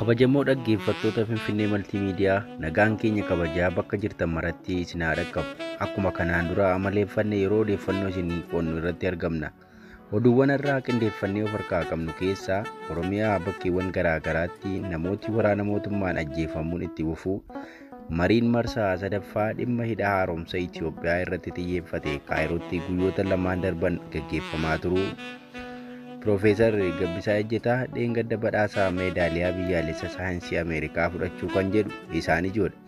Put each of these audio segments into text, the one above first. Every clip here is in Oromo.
Kabajamoo dhaggeeffattoota Finfinnee Maltiimiidiyaa, nagaan keenya kabajaa bakka jirtan maratti isin haa dhaqqabu. Akkuma kanaan dura amaleeffanne yeroo odeeffannoo isinii qoonnu irratti argamna. Oduuwwan irraa qindeeffannee of harkaa qabnu keessaa Oromiyaa bakkeewwan garaa garaatti namooti waraana mootummaan ajjeefamuun itti fufuu, mariin marsaa sadaffaa dhimma hidha haaromsa Itoophiyaa irratti xiyyeeffate Kaayirootti guyyoota lamaan darban gaggeeffamaa turuu, Piroofeesar Gabbisaa Ejjetaa dheengadda badhaasaa meedaaliyaa biyyaalessa saayinsii Ameerikaa fudhachuu kan jedhu isaan ijoodha.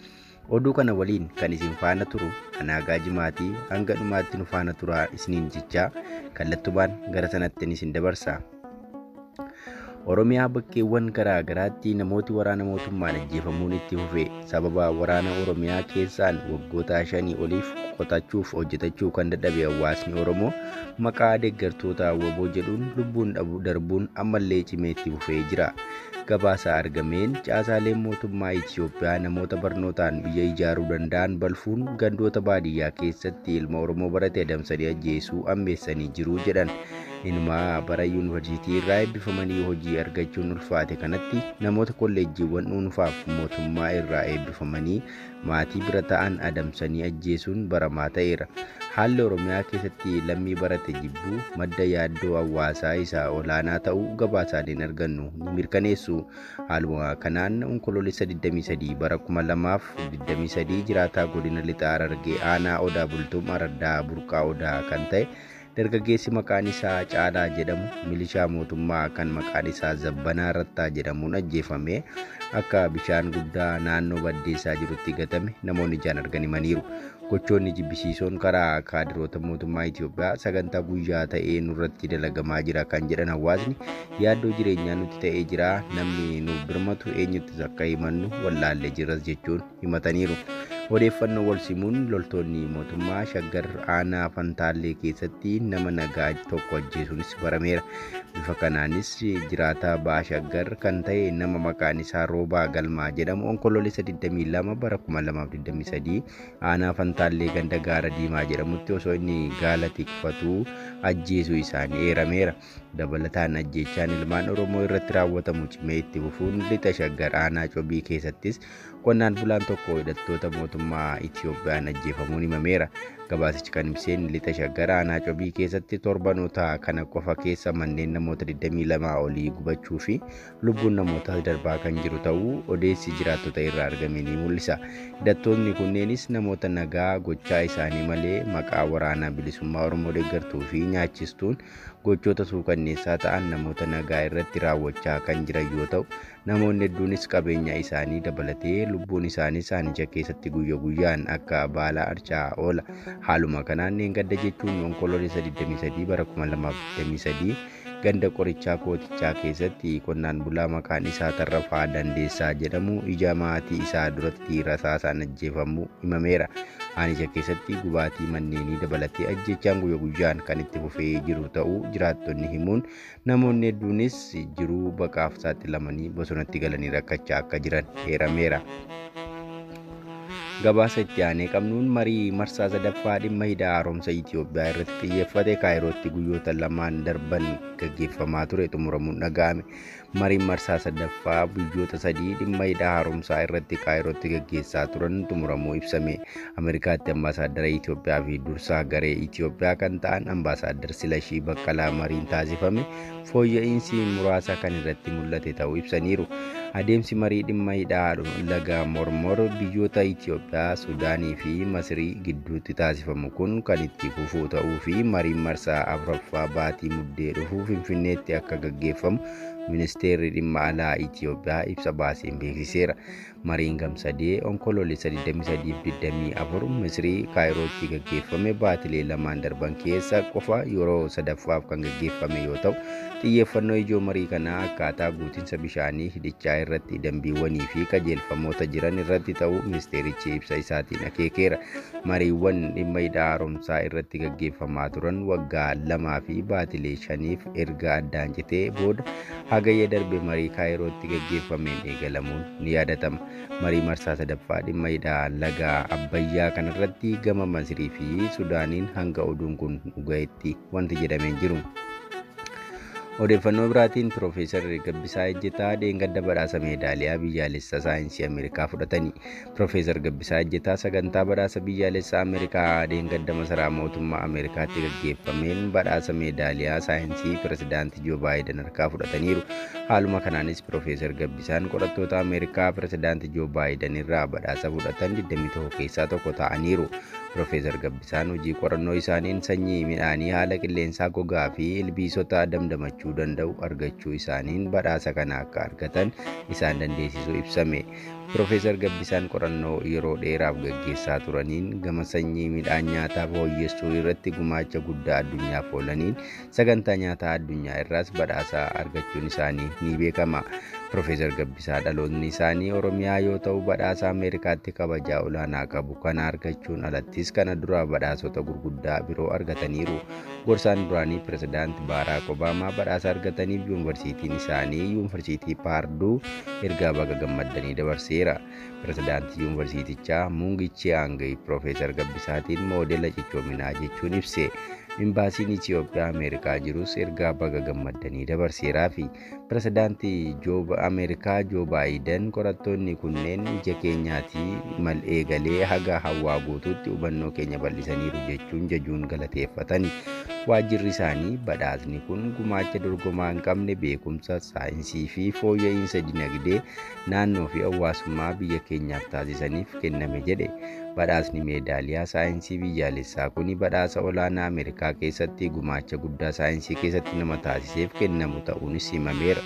Oduu kana waliin kan isin faana turu Anaagaa Jimaatii, hanga dhumaatti nu faana turaa isiniin jechaa kallattumaan gara sanatti isin dabarsa. Oromiyaa bakkeewwan garaa garaatti namooti waraana mootummaan ajjeefamuun itti fufe. Sababa waraana Oromiyaa keessaan waggoota 5 oliif qotachuuf hojjetachuu kan dadhabe hawaasni Oromoo maqaa deeggartoota WBO jedhuun lubbuun darbuun ammallee cimee itti fufee jira. Gabaasa argameen caasaaleen mootummaa Itoophiyaa namoota barnootaan biyya ijaaruu danda'an balfuun gandoota baadiyyaa keessatti ilma Oromoo barate adamsanii ajjeesuu ammeessanii jiru jedhan. Inumaa bara yuunivarsiitii irraa eebbifamanii hojii argachuun ulfaate kanatti namoota kolleejjiiwwan dhuunfaaf mootummaa irraa eebbifamanii maatii bira ta'an adamsanii ajjeesuun baramaa ta'eera. Haalli Oromiyaa keessatti lammii barate jibbuu madda yaaddoo hawaasaa isa olaanaa ta'uu gabaasaaleen argannu ni mirkaneessu. Haaluma kanaan Onkoloolessa 23 bara 2023 jiraataa godina Lixa Harargee aanaa Odaa Bultuum Araddaa Burqaa Odaa kan ta'e dargaggeessi maqaan isaa Caalaa jedhamu milishaa mootummaa kan maqaan isaa Zabbanaa Rattaa jedhamuun ajjeefame akka bishaan guddaa naannoo Baddeessaa jirutti gatame namoonni ijaan argan himaniiru. Gochoonni jibbisiisoon karaa kaadiroota mootummaa Itoophiyaa sagantaa guyyaa ta'ee nurratti dalagamaa jira kan jedhan hawaasni, yaaddoo jireenyaa nutti ta'ee jira, namni nuuf birmatu eenyuttis akka himannu wallaallee jirras jechuun himataniiru. Odeeffannoo wal simuun loltoonni mootummaa Shaggar aanaa Fantaallee keessatti nama nagaa tokko ajjeesuunis barameera. Bifa kanaanis jiraataa Ba'a Shaggar kan ta'e nama maqaan isaa Roobaa Galmaa jedhamu Onkoloolessa 22 bara 2023 aanaa Fantaallee ganda Gaara Diimaa jedhamutti osoo inni gaala tikfatuu ajjeesuu isaanii eerameera. Dabalataan ajjeechaan ilmaan Oromoo irratti raawwatamu cimee itti fufuun lixa Shaggar aanaa Cobii keessattis qonnaan bulaan tokko hidhattoota mootummaa Itoophiyaan ajjeefamuun himameera. Gabaasichi kan ibseen lixa Shaggar aanaa Cobii keessatti torbanoota kana qofa keessa manneen namoota 22 olii gubachuu fi lubbuun namoota darbaa kan jiru ta'uu odeessi jiraattota irraa argame ni mul'isa. Hidhattoonni kunneenis namoota nagaa gochaa isaanii malee maqaa waraana bilisummaa Oromoo deeggartuu fi nyaachistuun gochoota suukanneessaa ta'an namoota nagaa irratti raawwachaa kan jiran yoo ta'u, namoonni hedduunis qabeenya isaanii dabalatee lubbuun isaanii saanicha keessatti guyya guyyaan akka baala harca'aa oola. Haaluma kanaan dheengadda jechuun Onkoloolessa 23 bara 2023 ganda qorichaa kootichaa keessatti qonnaan bulaa maqaan isaa Tarrafaa Dandeessaa jedhamu ija maatii isaa duratti rasaasaan ajjeefamuu himameera. Aanicha keessatti gubaatii manneenii dabalatee ajjeechaan guyya guyyaan kan itti fufee jiru ta'uu jiraattonni himuun namoonni hedduunis jiruu baqaaf saaxilamanii bosonatti galanii rakkachaa akka jiran eerameera. Gabaasa itti aanee qabnuun marii marsaa sadaffaa dhimma hidha haaromsa Itoophiyaa irratti xiyyeeffate Kaayirootti guyyoota lamaan darban gaggeeffamaa ture xumuramuun dhaga'ame. Mariin marsaa sadaffaa biyyoota sadii dhimma hidha haaromsaa irratti Kaayirootti gaggeessaa turan xumuramuu ibsame. Ameerikaatti ambaasaaddara Itoophiyaa fi dursaa garee Itoophiyaa kan ta'an ambaasaaddar Silashii Baqqalaa mariin taasifame fooyya'insi muraasa kan irratti mul'ate ta'uu ibsaniiru. Adeemsi marii dhimma hidha laga Mormor biyyoota Itoophiyaa, Sudaanii fi Masirii gidduutti taasifamu kun kan itti fufuu ta'uu fi mariin marsaa afuraffaa baatii muddee dhufuu Finfinneetti akka gaggeeffamu ministeerri dhimma alaa Itoophiyaa ibsa baaseen beeksiseera. Mariin gamsadee Onkoloolessa 23-24 Misirii Kaayirootti gaggeeffame baatilee lamaan darban keessa qofa yeroo sadaffaaf kan gaggeeffame yoo ta'u, xiyyeeffannoo ijoo marii kanaa akkaataa guutinsa bishaanii hidhichaa irratti dambiiwwanii fi qajeelfamoota jiran irratti ta'uu ministeerichi ibsa isaatiin akeekeera. Mariiwwan dhimma hidha haaromsaa irratti gaggeeffamaa turan waggaa 2 fi baatilee 5 erga addaan citee booda hagayya darbe marii Kaayirootti gaggeeffameen eegalamuun ni yaadatama. Marii marsaa sadaffaa dhimma hidha laga Abbayyaa kanarratti gama Masirii fi Sudaaniin hanga oduun kun dhugaetti wanti jedhamee jiru. Odeeffannoo biraatiin Piroofeesar Gabbisaa Ejjetaa dheengadda badhaasa meedaaliyaa biyyaalessaa saayinsii Ameerikaa fudhatani. Piroofeesar Gabbisaa Ejjetaa sagantaa badhaasa biyyaalessaa Ameerikaa dheengadda masaraa mootummaa Ameerikaatti gaggeeffameen badhaasa meedaaliyaa saayinsii pirezidaantii Joo Baayiden harkaa fudhataniiru. Haaluma kanaanis Piroofeesar Gabbisaan qorattoota Ameerikaa pirezidaantii Joo Baayiden irraa badhaasa fudhatan 21 keessaa tokko ta'aniiru. Piroofeesar Gabbisaan hojii qorannoo isaaniin sanyii midhaanii haala qilleensaa gogaa fi ilbiisota damdamachuu danda'u argachuu isaaniin badhaasa kana akka argatan isaan dandeessisuu ibsame. Piroofeesar Gabbisaan qorannoo yeroo dheeraaf gaggeessaa turaniin gama sanyii midhaan nyaataa fooyyessuu irratti gumaacha guddaa addunyaaf oolaniin sagantaa nyaataa addunyaa irraas badhaasa argachuun isaanii ni beekama. Piroofeesar Gabbisaa dhaloonni isaanii Oromiyaa yoo ta'u badhaasa Ameerikaatti kabajaa olaanaa qabu kana argachuun alattis kana dura badhaasota gurguddaa biroo argataniiru. Gorsaan duraanii pirezidaanti Baaraak Obaamaa badhaasa argataniif yuunivarsiitiin isaanii yuunivarsiitii Paarduu ergaa baga gammaddanii dabarseera. Pirezidaantii yuunivarsiitichaa Muungichi Aangayi Piroofeesar Gabbisaatiin moodela cichoominaa jechuun ibse. Imbaasiin Itiyoophiyaa Ameerikaa jirus ergaa baga gammaddanii dabarseeraa fi pirezidaantii Ameerikaa Joo Baayiden qorattoonni kunneen ija keenyaatii mal eegalee haga hawaa guutuutti hubannoo keenya bal'isaniiru jechuun jajuun galateeffatani. Waajjirri isaanii badhaasni kun gumaacha dorgomaa hin qabne beekumsa saayinsii fi fooyya'insa dinagdee naannoo fi hawaasummaa biyya keenyaaf taasisaniif kenname jedhe. Badhaasni meedaaliyaa saayinsii biyyaalessaa kun badhaasa olaanaa Ameerikaa keessatti gumaacha guddaa saayinsii keessatti nama taasiseef kennamu ta'uunis himameera.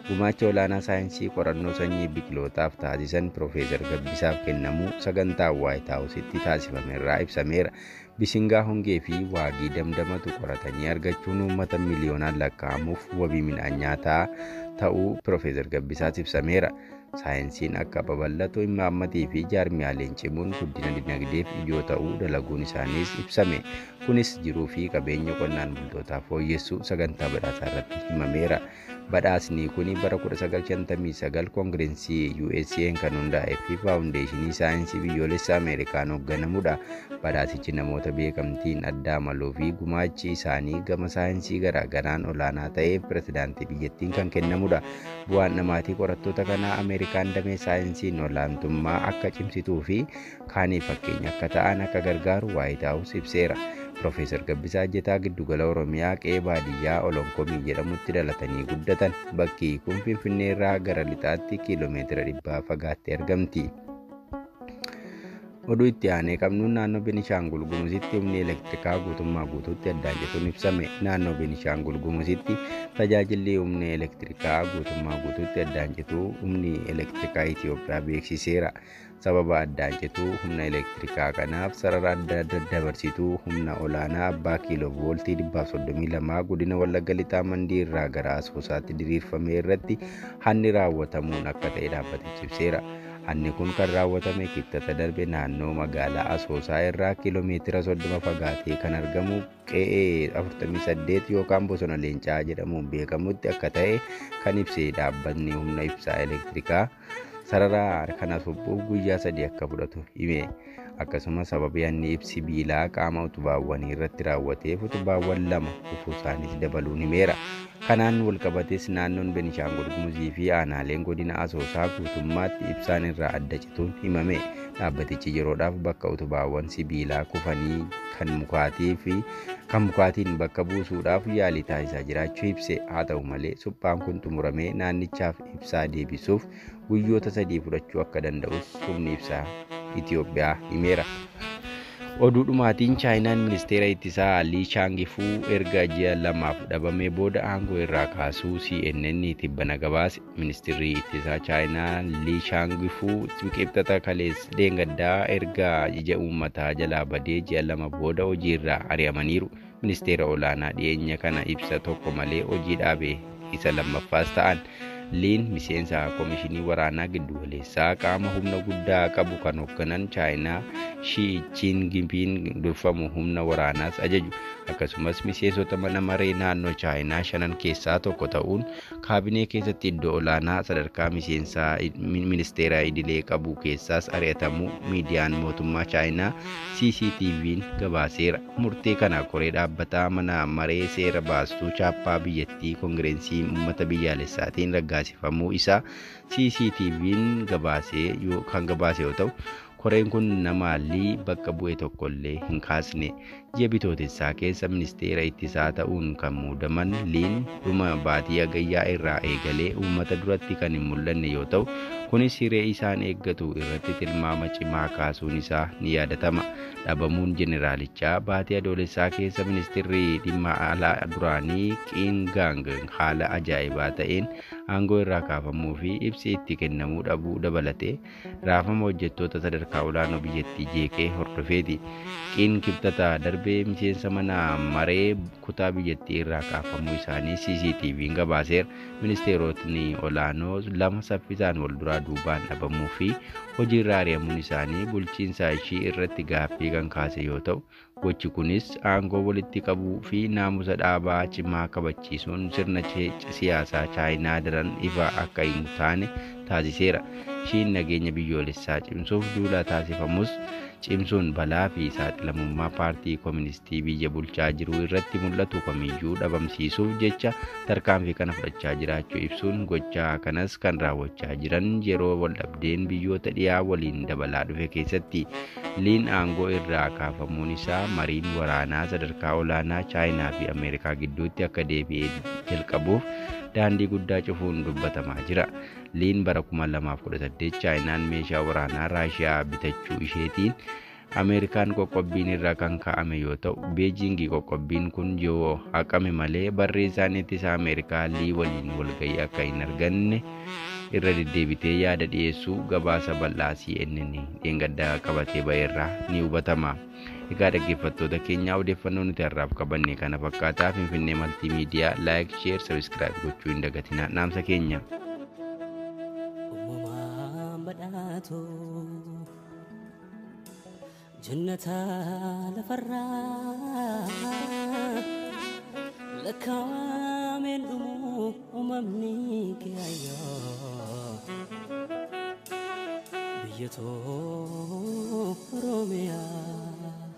Gumaacha olaanaa saayinsii qorannoo sanyii biqilootaaf taasisan Piroofeesar Gabbisaaf kennamu sagantaa Waayit Haawusitti taasifamerraa ibsameera. Bisingaa hongee fi waagii damdamatu qoratanii argachuun uummata miliyoonaan lakkaa'amuuf wabii midhaan nyaataa ta'uu Piroofeesar Gabbisaas ibsameera. Saayinsiin akka babal'atu imaammatii fi jaarmiyaaleen cimuun guddina dinagdeef ijoo ta'uu dalaguun isaaniis ibsame. Kunis jiruu fi qabeenya qonnaan bultootaa fooyyessuu sagantaa badhaasaa irratti himameera. Badhaasni kun bara 1959 koongireensii USA'n kan hundaa'ee fi faawundeeshinii saayinsii biyyoolessaa Ameerikaan hoogganamudha. Badhaasichi namoota beekamtiin addaa maluu fi gumaachi isaanii gama saayinsii garaagaraan olaanaa ta'eef pirezidaantii biyyattiin kan kennamudha. Bu'aan dhamaatii qorattoota kanaa Ameerikaan damee saayinsiin olaantummaa akka cimsituu fi kaaniif fakkeenya akka ta'an akka gargaaru Waayit Haawus ibseera. Piroofeesar Gabbisaa Ejjetaa giddugala Oromiyaa qe'ee baadiyyaa Olonkomii jedhamutti dhalatanii guddatan. Bakki kun Finfinnee irraa gara lixaatti kiiloomeetira 100 fagaattee argamti. Oduu itti aanee qabnuun naannoo Benishaangul Gumuzitti humni elektirikaa guutummaa guutuutti addaan cituun ibsame. Naannoo Benishaangul Gumuzitti tajaajilli humna elektirikaa guutummaa guutuutti addaan cituu humni elektirikaa Itiyoophiyaa beeksiseera. Sababa addaan cituu humna elektirikaa kanaaf sarara adda daddabarsituu humna olaanaa abbaa kiiloo vooltii 132 godina Wallagga Lixaa Mandii irraa gara Asoosaatti diriirfame irratti hanni raawwatamuun akka ta'e dhaabbatichi ibseera. Hanni kun kan raawwatame kibxata darbe naannoo magaalaa Asoosaa irraa kiiloomeetira 30 fagaatee kan argamu qe'ee 48 yookaan bosona leencaa jedhamuun beekamutti akka ta'e kan ibse dhaabbatni humna ibsaa elektirikaa sarara kana suphuuf guyyaa 3 akka fudhatu hime. Akkasumas sababii hanni ibsi biilaa qaama utubaawwanii irratti raawwateef utubaawwan 2 kufuu isaaniis dabaluun himeera. Kanaan walqabates naannoon Benishaangul Gumuzii fi aanaaleen godina Asoosaa guutummaatti ibsaan irraa adda cituun himame. Dhaabbatichi yeroodhaaf bakka utubaawwan sibiilaa kufanii kan mukaatii fi kan mukaatiin bakka buusuudhaaf yaalii taasisaa jiraachuu ibse. Haa ta'u malee suphaan kun xumuramee naannichaaf ibsaa deebisuuf guyyoota 3 fudhachuu akka danda'us humni ibsaa Itiyoophiyaa himeera. Oduu dhumaatiin Chaayinaan ministeera ittisaa Lii Chaangifuu erga ji'a 2 dhabamee booda aangoo irraa kaasuu CNN tibbana gabaase. Ministeerri ittisaa Chaayinaa Lii Chaangifuu kibxata kaleessa deengaddaa erga ija uummataa jalaa badee ji'a 2 booda hojii irraa ari'amaniiru. Ministeera olaanaa dhiyeenya kana ibsa tokko malee hojii dhaabe isa lammaffaas ta'an. Liin miseensa koomishinii waraanaa giddugaleessaa qaama humna guddaa qabu kan hoogganan Chaayinaa Shii Jinping durfamu humna waraanaas ajaju. Akkasumas miseensota mana maree naannoo Chaayinaa shanan keessaa tokko ta'uun kaabinee keessatti iddoo olaanaa sadarkaa miseensaa ministeera idilee qabu keessaas ari'atamuu miidiyaan mootummaa Chaayinaa CCTV'n gabaaseera. Murtee kana koree dhaabbataa mana maree seera baastuu chaappaa biyyattii Koongireensii Uummata Biyyaalessaatiin raggaasifamuu isaa CCTV'n gabaasee kan gabaase yoo ta'u, koreen kun nama Lii bakka bu'e tokkollee hin kaasne. Ji'a Bitootessaa keessa ministeera ittisaa ta'uun kan muudaman Liin dhuma baatii Hagayyaa irraa eegalee uummata duratti kan hin mul'anne yoo ta'u, kunis hiree isaan eeggatu irratti tilmaama cimaa kaasuun isaa ni yaadatama. Dhabamuun jeneraalichaa baatii Adoolessaa keessa ministeerri dhimma alaa duraanii Qiin Gaang haala ajaa'ibaa ta'een aangoo irraa kaafamuu fi ibsi itti kennamuu dhabuu dabalatee raafama hojjettoota sadarkaa olaanoo biyyattii jeeqee hordofeeti. Qiin Kibxata darbee miseensa mana maree kutaa biyyattii irraa kaafamuu isaanii CCTV'n gabaaseera. Ministeerotni olaanoo lama saffisaan wal duraa duubaan dhabamuu fi hojiirra ari'amuun isaanii bulchiinsa ishii irratti gaaffii kan kaase yoo ta'u, gochi kunis aangoo walitti qabuu fi naamusa dhaabaa cimaa kabachiisuun sirna siyaasaa Chaayinaa daran ifa akka hin taane taasiseera. Ishiin nageenya biyyoolessaa cimsuuf duula taasifamus cimsuun balaa fi saaxilamummaa paartii kooministii biyya bulchaa jiru irratti mul'atu kamiyyuu dhabamsiisuuf jecha tarkaanfii kana fudhachaa jiraachuu ibsuun, gochaa kanas kan raawwachaa jiran yeroo waldhabdeen biyyoota dhiyaa waliin dabalaa dhufe keessatti. Liin aangoo irraa kaafamuun isaa mariin waraanaa sadarkaa olaanaa Chaayinaa fi Ameerikaa gidduutti akka deebi'ee jalqabuuf daandii guddaa cufuun dubbatamaa jira. Liin bara 2018 Chaayinaan meeshaa waraanaa Raashiyaa bitachuu isheetiin Ameerikaan qoqqobbiin irra kan kaa'ame yoo ta'u, Beejiingi qoqqobbiin kun yoo haqame malee barreessaan ittisa Ameerikaa Lii waliin walgahii akka hin arganne irra deddeebitee yaada dhiyeessuu gabaasa bal'aa CNN dheengaddaa qabatee ba'eerraa ni hubatama. Egaa dhaggeeffattoota keenyaa, odeeffannoo nuti har'aaf qabanne kana fakkaataa. Finfinnee Maltiimiidiyaa like, share, subscribe gochuu hin dagatinaa dhaamsa keenya. Uumamaan badhaatu jannata lafarraa lakkaawameen dhumu uumamni kee ayyoo biyya too Oromiyaa.